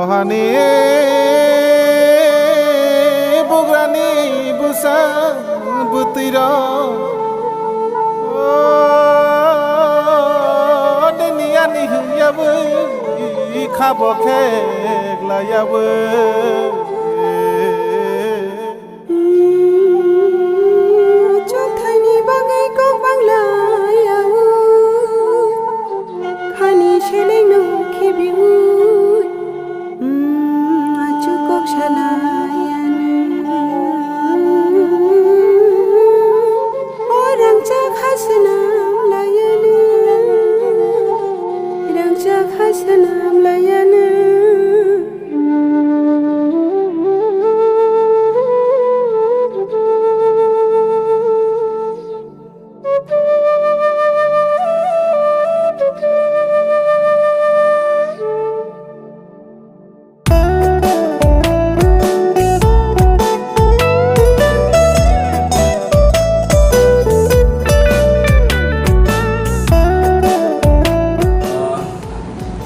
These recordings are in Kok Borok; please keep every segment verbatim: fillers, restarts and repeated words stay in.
Hani bugrani bwsa bwtwirok, o, nini ani hwnyawi khabo kheklaiyawi. Chwngthaini bagwi kok banglayawi, khani selengno khibiwi, achuk kok sanayani. O rangchak ha swnam layani, rangchak ha swnam layani.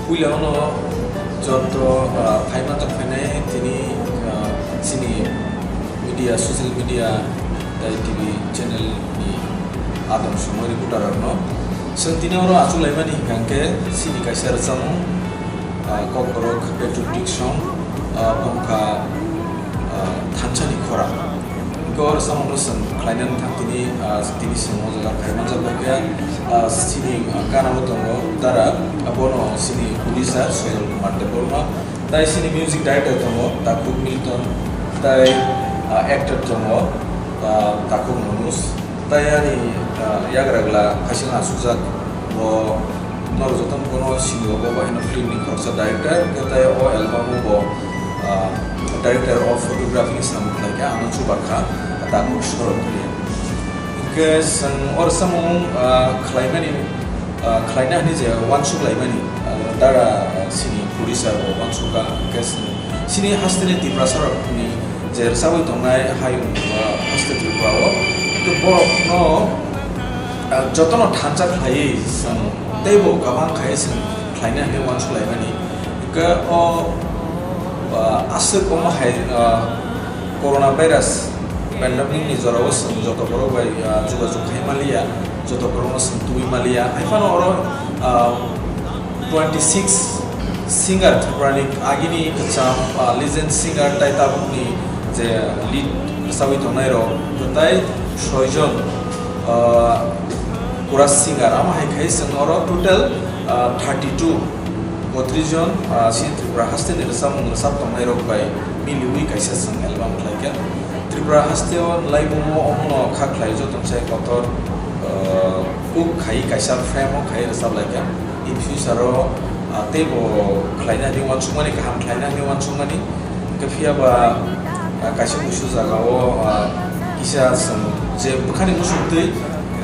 Puila ono joto, ah, phaimanjak phainai tini, ah, chini media, social media, tei T V channel ni adong somoi reporter rokno. Chwng tini oro achuk laimani hwnkha hwnkhe chini kaisa rwchapmung, ah, kokborok patriotic song, ah, bongkha, ah, thansa ni khorang. Hwnkhe o rwchapmungno chwng khlainani thang tini, ah, tini chwng o jaga phai manjak bai khe, ah, chini, ah, gana o tongo Dara, abono chini producer Soyol Kumar Debbarma, tai chini music director tongo Takhuk Milton, tai, ah, actor tongo, ah, Takhuk Manoj, tai ani, ah, yagra gla kaisa asukjak bo. Norok jotono bono sini o, bo bai no film ni khoroksa director, hwnkhe tai o album o bo, ah, director of photography ni samung khlai kha, ano chuba kha, Takhuk Sorok Bria. Hwnkhe chwng o rwchapmung, ah, khlaimani, ah, khlaina hwnwi je uansuk laimani, ah, Dara, ah, chini producer bo uansuk kha, hwnkhe chwng chini haste ni Tiprasa rok ni je rwchapwi tongnai hayung, ah, haste Tripura o, hwnkhe borok no, ah, jotono thansa khlaiwi chwng teibo kabang khai chwng khlaina hwnwi uansuk laimani. Hwnkhe o, ah, aswk omo hai, ah, corona virus pandemic ni jora o chwng joto borok bai, ah, jogajog khai manliya, joto borok no chwng tubui manliya. Hai phano oro, ah, twenty six singer Tripura ni agini kwcham, ah, legend singer tai tabuk ni je lead rwchapwi tongnai rok tai soi jon, ah, chorus singer, amo hai khai chwng oro total, ah, thirty two, botris jon, ah, chini Tripura haste ni rwchapmung rwchap tongnai rok bai miliwi kaisa chwng album khlai kha. Tripura haste o laibung o omo no kha khlai joto sai kotor, ah, kuk khai kaisa frame o khai rwchap lai kha. In future o, ah, teibo khlaina hwnwi uansukmani, kaham khlaina hwnwi uansukmani. Hwnkhe phiya ba, ah, kaisa kuisu jaga o, ah, kisa chwng je bwkhani muchungtwi,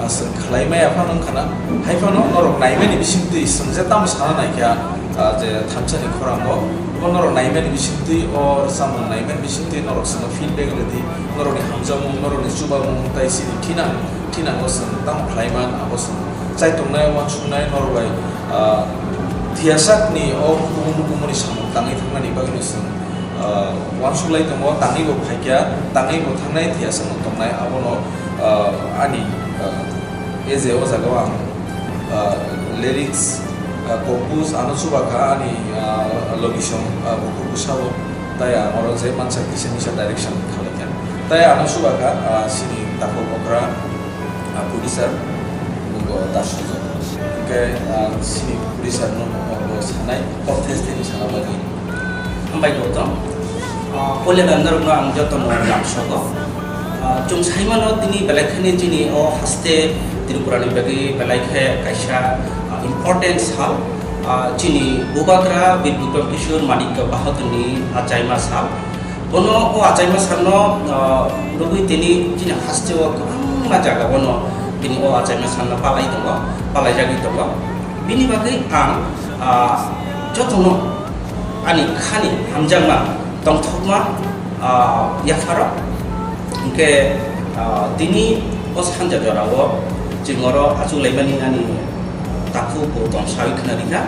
ah, chwng khlai maya phano wngkha na, hai phano norok naimani bisingtwi chwng je tamo sana nai kha, ah, je thansa ni khorang o, bo norok naimani bisingtwi, o rwchapmung naimani bisingtwi norok chwngno feedback rwdi, norokni hamjakmung, norokni chubamung, tai chini thinang, thinango chwng tamo khlai man, abo chwng chai tongnai, uansuknai norok bai, ah, thiyasakni o kubun kubunni samung tangwi thangmani bagwino chwng, ah, uansuk lai tongo, tangwi bo phaikha, tangwi bo thangnai, thiyasakno tongnai, abono, ah, ani, ah, age o jaga o ang, ah, lyrics, ah, compose ano chuba kha ani, ah, location, ah, bukhuk bwsao, tai ang oro je mansa kisa misa direction khalai kha, tai ano chuba kha, ah, chini Takhuk Okra, ah, producer, bo Dasu. Hwnkhe, ah, chini producer no bo sanai, contest ni sana bagwi. Hambai Gautam. Ah, puila norokno ang jotono lamsogo. Ah, chwng saimano tini belai kheno chini o haste Tripura ni bagwi belai khe kaisa, ah, important sal. Ah, chini Bubagra Bir Bikram Kishore Manikya Bahadur ni achaima sal. Bono o achaima salno, ah, rwgwi tini chini haste o kwbangma jaga bono tini o achaima salno palai tongo, palai jagwi tongo. Bini bagwi ang, ah, jotono ani khani hamjakma tongthokma, ah, yapharo. Hwnkhe, ah, tini o sanja jorao chwng oro achuk laimani ani takhuk bo tong sawi khna rikha.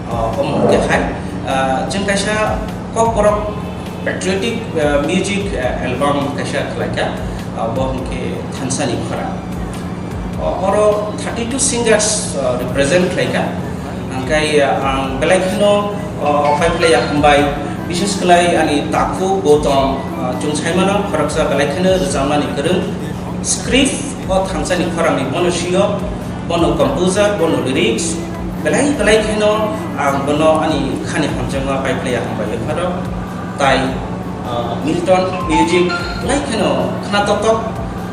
Ah, omo hwnkhe hai, ah, chwng kaisa Kokborok patriotic, uh, music, uh, album kaisa khlaikha, uh, bo hwnkhe Thansa ni Khorang. O-, oro thirty two singers, uh, represent khlaikha. Hwnkhe, uh, ang belai kheno, uh, paiphlaiya hambai, bises khlai ani takhu Gautam, uh, chwng saimano khoroksa belai kheno rwchapmani kwrwng. Script o Thansa ni Khorang ni bono sio, bono composer, bono lyrics, belai belai kheno ang bono ani khani hamjakma paiphlaiya hambai pharo. Tai, ah, Milton music belai kheno khna tok tok,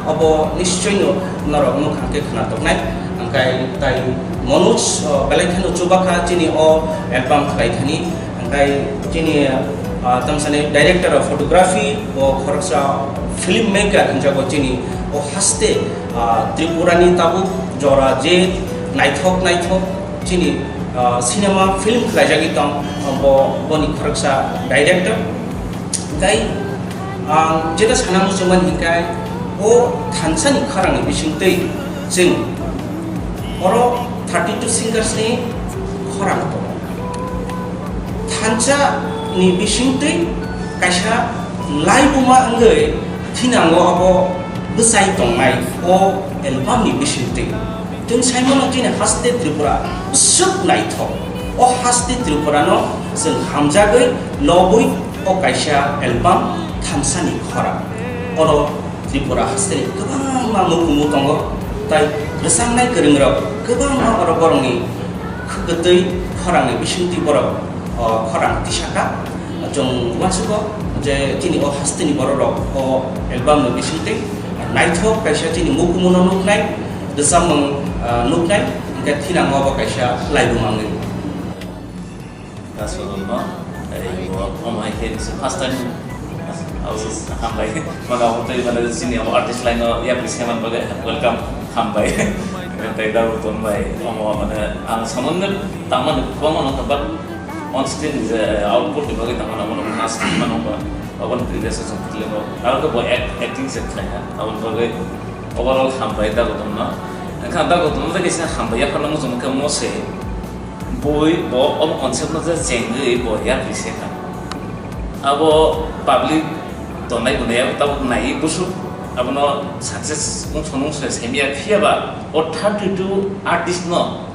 obo nischoi no norok mukhang khe khna tok nai. Hwnkhe tai Manoj, oh, belai kheno chubakha chini o album khlai thani. Hwnkhe chini, ah, tamo sani director of photography, bo khoroksa film maker hwnjago chini o haste, ah, Tripura ni tabuk jora je naithok naithok chini, ah, cinema film khlaijagwi tong, bo, boni khoroksa director. Hwnkhe ang jeta sana muchungmani hwnkhe o Thansa ni Khorang ni bisingtwi chwng oro thirty two singers ni khorang tongo. Thansa ni bisingtwi kaisa laibuma wngwi thinango abo bwchai tongnai o album ni bisingtwi. Chwng saimano chini haste Tripura bwswk naithok. O haste Tripura no chwng hamjagwi lobwi o kaisa album Thansa ni Khorang. Oro Tripura hasteni kwbangma mukumu tongo, tai rwchapnai kwrwngrok kwbangma oro borokni khwkutwi khorangni bisingtwi borok, o, khorang tisaka. Chwng uansukgo je chini o hasteni bororok o albumni bisingtwi naithok kaisa chini mukumuno nuknai, rwchapmung, ah, nuknai, hwnkhe thinango bo kaisa laibuma wngwi. Aswk no, ei, bo, omo hai khe se first time, abo hambai, mane omo tei mane chini omo artist line o yapri se man bagwi welcome, hambai. Tei da bo ton bai, omo mane ang samung ne tangmani kwbangma nangkha, but on screen je output ni bagwi tangmani omo no mas mano ba, obo ni previous season film o, aro khe bo act-, acting se khlai kha, aboni bagwi overall hambai da bo ton no. Wngkha da bo ton no, da kisa hambai yapharna muchung khe mo se. Bui bo omo concept no je chengwi bo yapri se kha. Abo public tongnai bunai abo tabuk naiwi busuk abono success wng song wng song semiya, phiya ba o thirty two artist no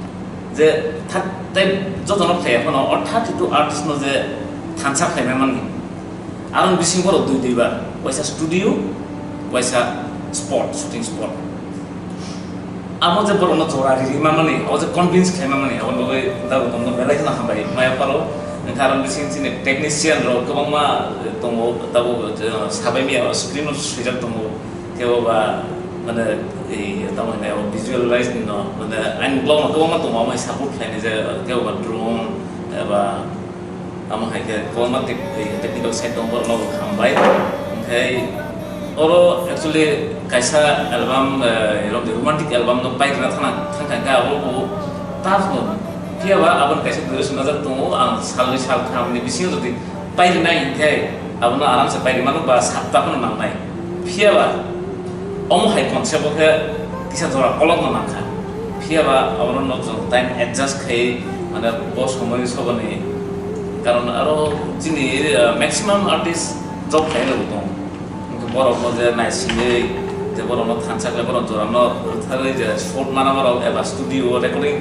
je thak-, tei jotono khlaiya phano o thirty two artist no je thansa khlaimani. Aroni bisingo borok dui dui bar, waisa studio, waisa spot, shooting spot. Abo je borokno jora riri mamani, abo je convince khlai mamani, aboni bagwi da bo tongno belai kheno hambai maya pharo. Wngkha aroni bising chini technician rok kwbangma tongo, tabuk, eh, sabai maya screen o swijak tongo, kebo ba, mane, ei, tamo hwnwi abo visualize ni no, mane, ani blog no kwbangma tongo, amo support khlaini je, kebo ba drone, eba, Tamo hai khe kwbangma tec-, eh, technical side tong borok no bo hambai. Hwnkhe oro actually kaisa album, eh, rom-, romantic album no pai rwna thangna thang kha, hwnkhe abo bo tough no. Phiya ba aboni kaisa duration najak tongo, ang salni sal khamni bisingo jodi pai rwnai hwnkhe abono aramse pai rwmano ba sapta phano nangnai. Phiya ba Omo hai concept o khe kisa jora kolokno nangkha. Phiya ba abono no chwng time adjust khai, mane bo somoi soboni karon aro chini, uh, maximum artist job khai rok tong. Hwnkhe borok no je naisingwi je borok no thansa khlai borok jora no rwtharwi je shoot mana borok eba studio recording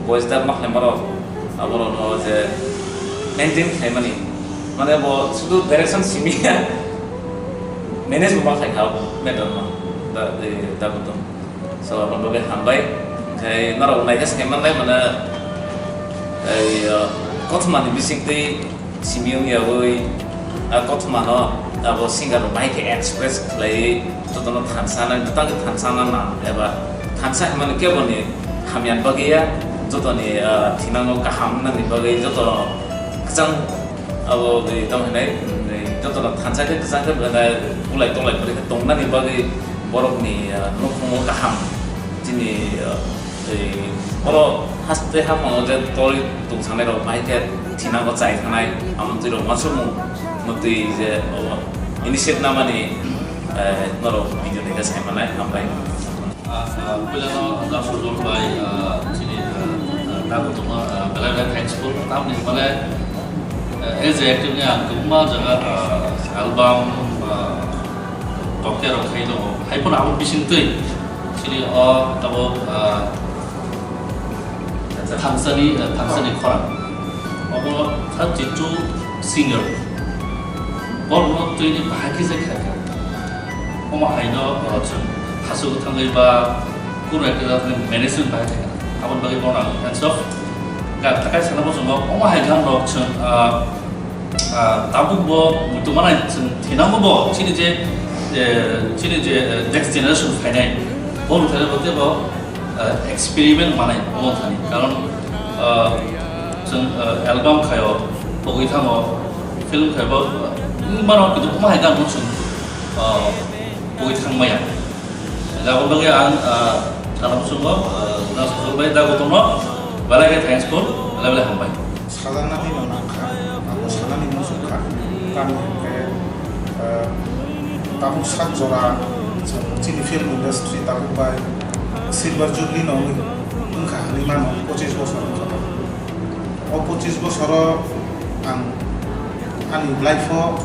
voice dub ma khlai borok aborok no je maintain khai mani. Mane bo sudu direction simi ya. Manage bo ma khai kha matter no. Da, eh, da bo tong. So, aboni bagwi hambai. Khai norok naikhe se manlai mane, ei, uh, kothoma ni bising twi simi wng yawi, ah, kothoma no abo singer rok bahai khe express khlai, jotono thansa nang, tang thansa nang eba thansa hwnmani kebo ni hamya bagwi ya, jotoni, ah, thinango kaham nangni bagwi joto kwchang Abo, eh, tamo hinai, eh, jotono thansa khe kwchang khe, eh, kulai tolai kwrwi khe tongnani bagwi borokni, eh, nukhungo kaham. Chini, eh, eh, oro haste haphango je tolwi tongsanai rok bahai khe thinango chai thanai, amo twi rok uansukmung mwtwi je, oh, initiate namani, eh, norok video naikhe sai manai, hambai. Ah, ah, puilano Dr. Sujol bai, ah, chini, ah, ah, Dagotoma, ah, belai belai thanks po. Tamni hwnmale, As a actor ni ang kwbangma jaga, ah, album, ah, tokya rok khai tongo. Hai phano abo bising twi chini o tabuk, ah, thangsani, ah, thangsani khorang. Obo thirty two singer. Borokno twi ni bahai khe se khai kha. Omo hai no, ah, chwng hasu thangwi ba kunu ekta management bahai khai kha. Aboni bagwi bono ang hands off. Ga thakai sana bo chwng omo hai gan rok chwng, ah, Ah, tabuk bo muitu manai chwng thinango bo chini je, eh, chini je, eh, next generation phainai bo rwthaino bo teibo, eh, experiment manai omo thani karon, ah, chwng, eh, album khaio pogwi thango film khaibo, eh, mano kintu omo hai ganno chwng, ah, pogwi thangmaya. Jaboni bagwi ang, ah, kalam chwngno, ah, Nasrul bai dago tongno belai khe thanks kho, belai belai hambai. Sajaknani no nangkha, abo sanani muchungkha. Tamni hwnkhe, ah, tabuk sak jora chwng chini film industry tabuk bai silver jubilee no wngwi wngkha hinwi mano, pochis bosor wngkha. O pochis bosoro ang ani life o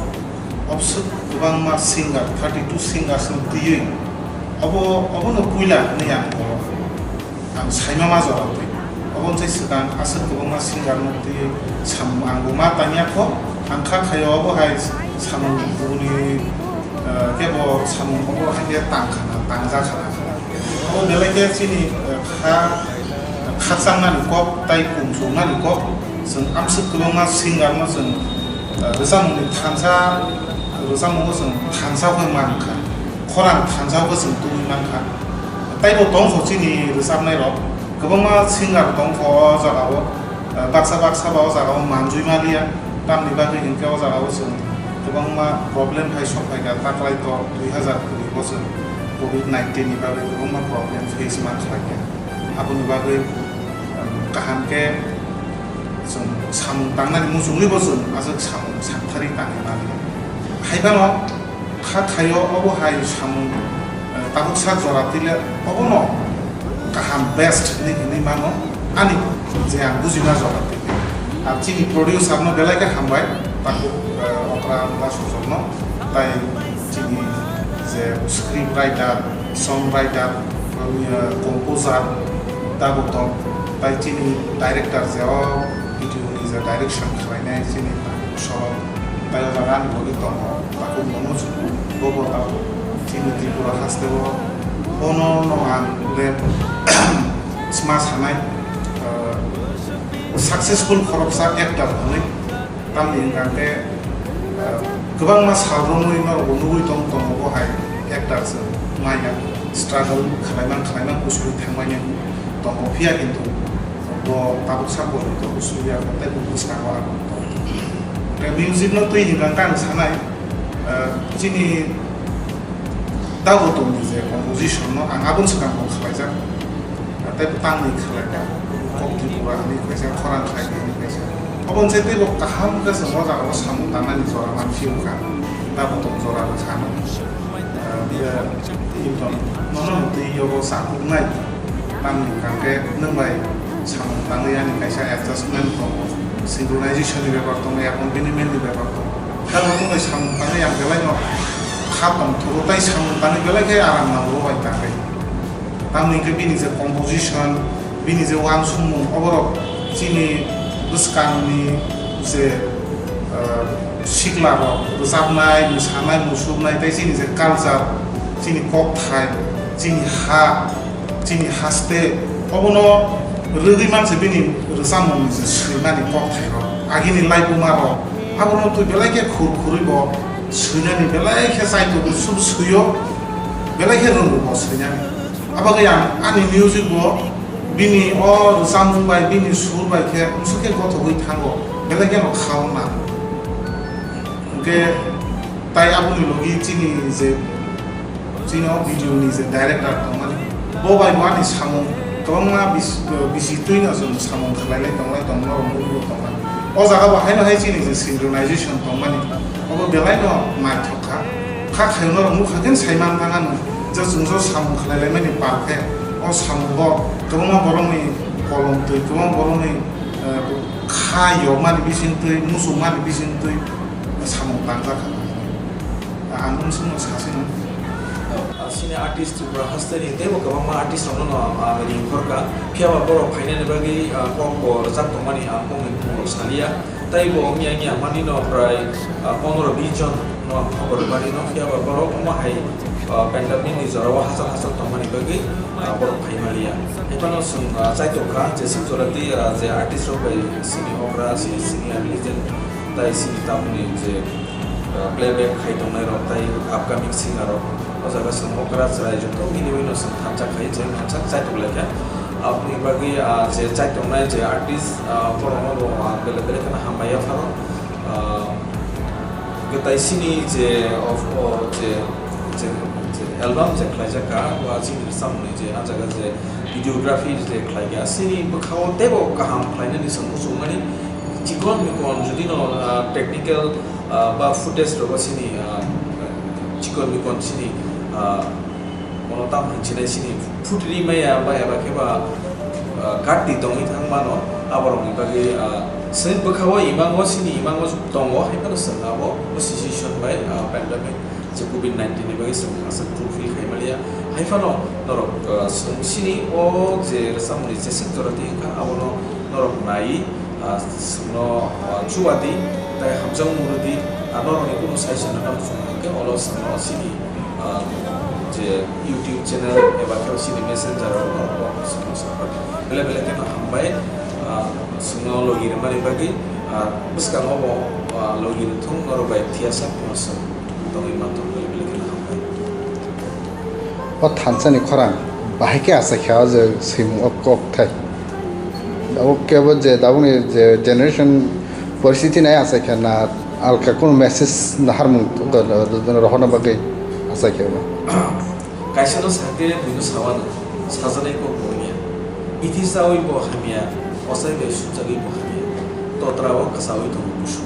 obswk kwbangma singer, thirty two singers no twiwi obo, obono puila hinwi ang bo ang saima ma jora twi. Obo wngchai swkang aswk kwbangma singer no twi samung ang bo ma tangya kho, ang kha khaio obo hai samung boni, eh, kebo samung obo hai khe tang khana, tangja khana. Obo belai khe chini, eh, kha, khakchang nani kok tai kumsuk nani kok, chwng amswk kwbangma singer no chwng, eh, rwchapmung ni thansa, rwchapmung o chwng thansa khe man kha, khorang thansa khe chwng tubui man kha. Taibo tong kho chini rwchapnai rok, kwbangma singer tong kho o jaga o, eh, baksa baksa ba o jaga o manjui ma liya, tamni bagwi hinkhe o jaga o chwng kwbangma problem hai sok phai kha, taklai to dui hazar kuri bo chwng covid nineteen ni bagwi kwbangma problem face ma khlai kha. Aboni bagwi, um, kaham khe chwng samung tangnani muchungwi bo chwng aswk samung sakthari tangwi mani. Hai phano kha thaio obo hai samung, eh, tabuk sak jora twi le obono kaham best hinwi hinwi mano ani je ang bujima jora twi. Ar chini producer no belai khe hambai, tabuk, eh, okra ba sojok no, tai chini je script writer, song writer, eh, composer, tabuk tong, tai chini director je o video ni je direction khlainai chini sorok, tai o jaga ani logi tongo, tabuk mono bo bo tabuk chini Tripura haste o bono no ang le sma sanai, eh, successful khoroksa actor hwnwi. Tamni hwnkha khe, ah, kwbangma sal romwi norokbo nugwi tong, tongo bo hai actor se maya struggle khlaimang khlaimang usui thangmani tongo, phiya kintu bo tabuk sa porjonto usui ya tei bo bwskango abo tongo. Tei music no twi hwnkha khe ang sanai, ah, chini Dago tongdi je composition no ang aboni swkang bo khlaijak. Tei bwtangni khlai ka, kok Tripura hinwi kaisa, khorang khlai hinwi kaisa. Obo wngchai teibo kaham khe chwng o jaga o samung tangnani jora manphi wngkha. Tabuk tong jora rwkha no. Ah, biya Hilton, nono twi yogo sakuknai. Tamni hwnkha khe nwng bai samung tangwi ani kaisa adjustment tongo. Synchronization ni bepar tongo, accompaniment ni bepar tongo. Tamo nwng bai samung tangwi ang belai no kha tongthogo, tai samung tangwi belai khe aram nango bai tangwi. Tamni hwnkhe bini je composition, bini je uansukmung, oborok chini bwskangni je, ah, siklarok rwchapnai, mwsanai, musuknai, tei chini je culture, chini kokthai, chini ha, chini haste, obono rwgwi manse bini rwchapmungni je swimani kokthairok, agini laibumarok, abono twi belai khe khur khurwi bo swinani belai khe chaitokgo, sub swio, belai khe rwngo bo swinani. Abagwi ang ani music bo bini o rwchapmung bai, bini sur bai khe mswk khe gothogwi thango, belai kheno khauna. Hwnkhe tai aboni logi chini je, chini o video ni je director tongmani, bo bai bo ani samung kwbangma bis-, bisi twino chwng samung khlailai tonglai tongma rok nugwi tonglai. O jaga bo haino hai chini je synchronization tongmani, obo belai no naithok kha. Kha khaino rok nukha khe sai man thang ano je chwng jo samung khlailaimani par khe o samungo kwbangma borokni kolom twi, kwbangma borokni, eh, kha Ha yokmani bisingtwi, muchungmani bisingtwi samung tangjak kha. Ang wng swngo sasino. Ah, sini artist Tripura hasteni teibo kwbangma artist rokno no, ah, ringkhorkha. Phiyaba borok phainani bagwi, ah, kok bo rwchap tongmani ang kok ni bumung rok saliya. Tei bo wngya wngya manino prai, ah, pondro bis jon no khobor rwmani no, phiyaba borok omo hai, ah, pandemic ni jorao hachal hachal tongmani bagwi, ah, borok phai maliya. Hai phano chwng, ah, chaitok kha je sik jora tei, ah, je artist rok bai sini okra, sini senior legend, tai sini tamni je, ah, playback khai tongnai rok tai upcoming singer rok. O jaga chwng okra chwrai joto mili ui no chwng thansa khai je thansa chaitok lai kha. Aboni bagwi, ah, je chaitok nai je artist, ah, borok no bo, ah, belai belai kheno hambai ya phano. Ah, hwnkhe tai sini je of, o je, je, je album je khlaijak kha, o chini samung ni je ah jaga je videography je khlai kha, sini bwkha o teibo kaham khlainani chwng muchungmani chikon mikon jodi no, ah, technical, ah, ba footage rogo sini, ah, chikon mikon sini, ah, Bono tamo hinchinai sini phutri maya ba eba khe ba, ah, kat di tongwi thang mano, aborokni bagwi, ah, chwng bwkha-o imango sini imango tongo, hai phano chwng abo o situation bai, ah, pandemic je covid nineteen ni bagwi chwng aswk fulfill khai maliya. Hai phano norok, ah, chwng sini o je rwchapmungni jeswk jora twi wngkha, abono norok nai, ah, chwngno, ah, chuba di, tai hamjakmung rw di, ah, norokni kunu suggestion rwna muchungo hwnkhe olo chwngno sini, ah, je YouTube channel eba khe sini Messenger o norok chwngno sa pha di. Belai belai kheno hambai, ah, chwngno logi rwmani bagwi, ah, bwskango bo, ah, logi rwthung norok bai phiya sak phano chwng tongwi manthok belai belai kheno hambai. O thansa ni khorang bahai khe achai kha o je swimung o kok thai. Abo kebo je tabukni je generation poristiti nai achai kha na alka kunu message naharmung rohorna bagwi achai kha bo. Kaisa no sakhe buino sawano sajanai kok bo wngya. Bithi chawi bo hamya, ochai bai sujagwi bo hamya. Totra o kwchawi tongo busu.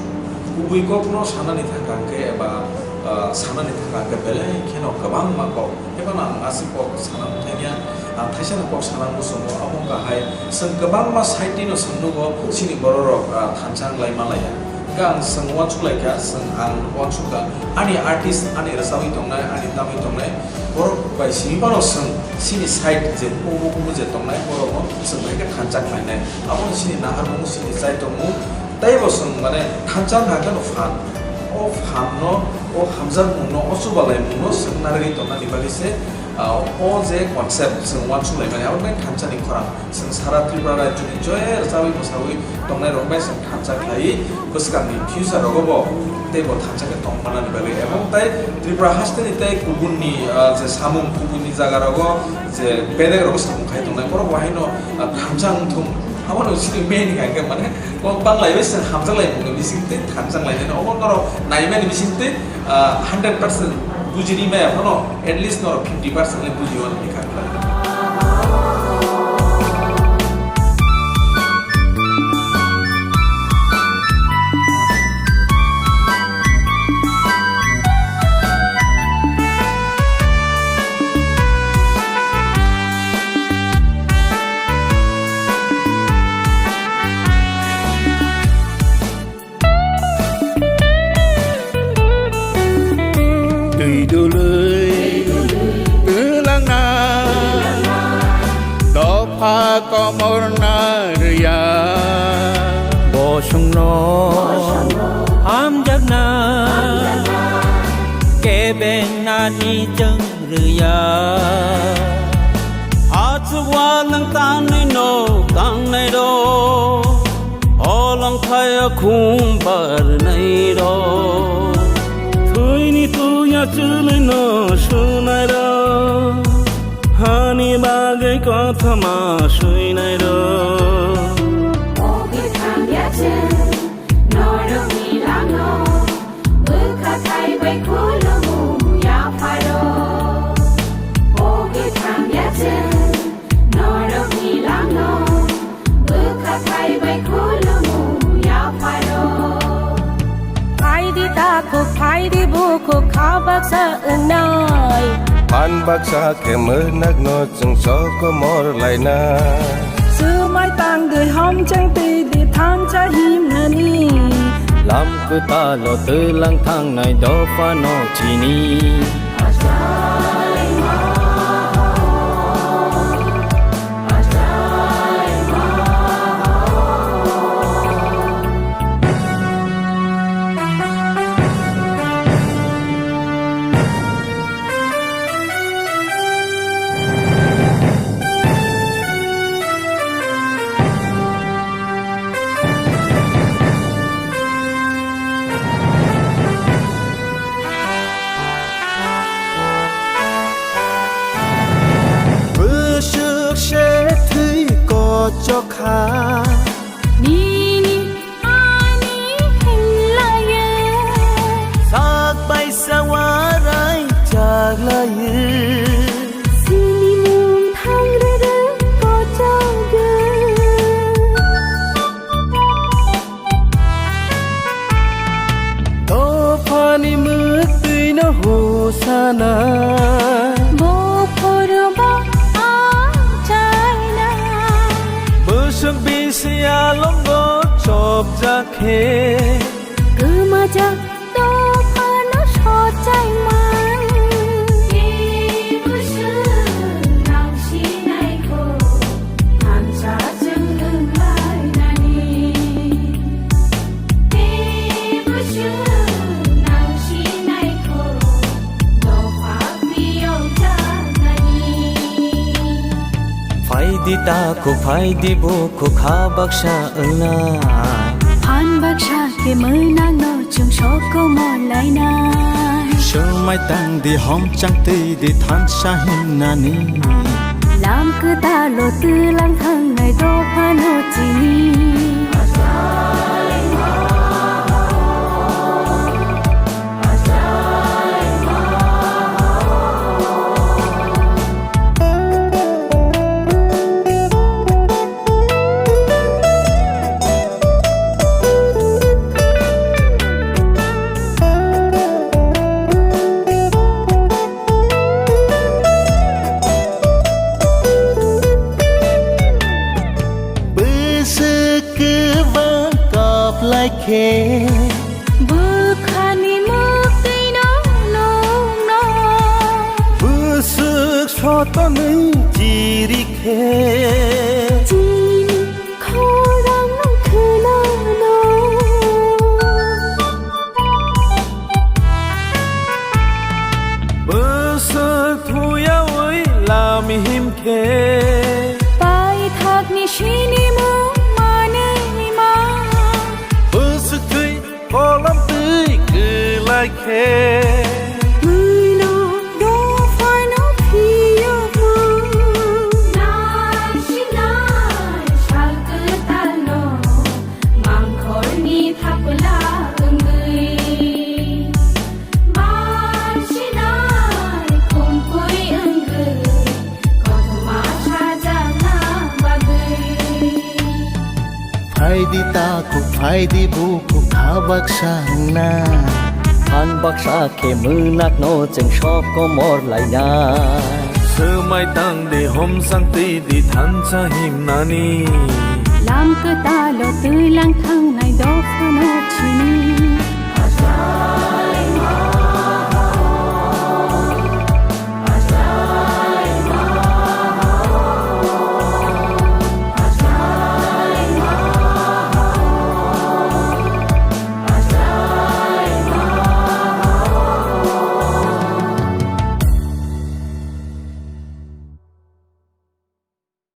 Kubui kok no sanani thangkha hwnkhe eba, ah, sanani thangkha hwnkhe belai kheno kwbangma kok. Haiphano ang aswk kok sana thangya, ang thaisano kok sana muchungo, abo wngkha hai, chwng kwbangma side no chwng nugo, chini bororok, ah, thansa wng lai manlaiya. Hwnkhe ang chwng uansuk laikha, chwng ang uansukha, ani artist, ani rwchapwi tongnai, ani tamwi tongnai, borok bai simi phano chwng chini side je kumu kumu je tongnai, borokno chwng bai khe thansa khlainai. Abono chini naharmung, chini chaitokmung, teibo chwng mane thansa wngkha khe no phan. O phan no, o hamjakmung no, o chubalaimung no chwng narwgwi tongna ni bagwi se, ah, o je concept chwng uansuk lai mani, abo bai thansa ni khorang. Chwng sara Tripura rajyo ni je rwchabwi mwsawi tongnai rok bai chwng thansa khlaiwi bwskang ni future rogo bo tei bo thansa khe tong manani bagwi, ebong tei Tripura haste ni tei kubun ni, ah, je samung kubun ni jaga rogo je bedek rogo samung khai tongnai borok bo haino, ah, thansa wng thung. Abono chini main kha khe mane Kok bang lai bai chwng hamjak lai mungni bising twi thansa lai nai, obo norok nai mani bising twi, ah, hundred percent buji ri maya phano at least norok fifty percent le buji mani kha. Twi dului twlangna dopha komorna rwya. Bosongno hamjakna kebengnani chwng rwya. Achuk walwng tangnai no tangnai rok, holong phaiya khum barnai rok, thwini tuya chwlwi no sunai rok, hani bagwi kothoma swinai rok. O kwthang ya chwng, norokni langno bwkha thai bai khulumu yapharo. O kwthang ya chwng, norokni langno bwkha thai bai khulumu yapharo. Phaidi takhuk, phaidi bukhuk, kha baksa wngnai. Phan baksa khe mwnakno chwng sokomor laina. Swmai tangdi hamchang twi di thansa him Lam kwtalo twlang thangnai dophano chini. Bwswk se thwi kochok kha. Nini ani hinlaye. Sak bai sawarai chaklaye. Sini mung thang rere kochok. Dophani mwktwino hosana. Bo phuru bo achaina. Bwswk bisi alongo chopjak khe. Kwmajak dophano sochai man. Tei bwswk nang sinai kho. Thansa chwng wng lainani. Tei bwswk nang sinai kho, dopha phiyok jaknani. Phaidi takhuk, phaidi bukhuk, kha baksa wngna. Phan baksa khe mwnakno chwng sokomor lainai. Swmai tangdi homchang twi di thansa himnani. Lam kwtalo twlang thangnai dophano chini. Bwswk kwbang kap lai khe. Bwkhani mwktwino nungno. Bwswk sotonwi chiri khe. Chini khorang khwnano. Bwswk thuyawi lam him khe. Paithakni sinimung manwi ma. Bwswk thwi kolam twi kwlai khe. Bwino dophano phiyokma. Nai sinai sal kwtalno mangkhorni thapla wngwi. Ban sinai khumkui wngwi kothoma sajakna bagwi. Phaidi takhuk, phaidi bukhuk, kha baksa wngna. Phan baksa khe mwnakno chwng sokomor laina. Swmai tangdi homsang twi di thansa himnani. Lam kwtalo twlang thangnai dophano chini.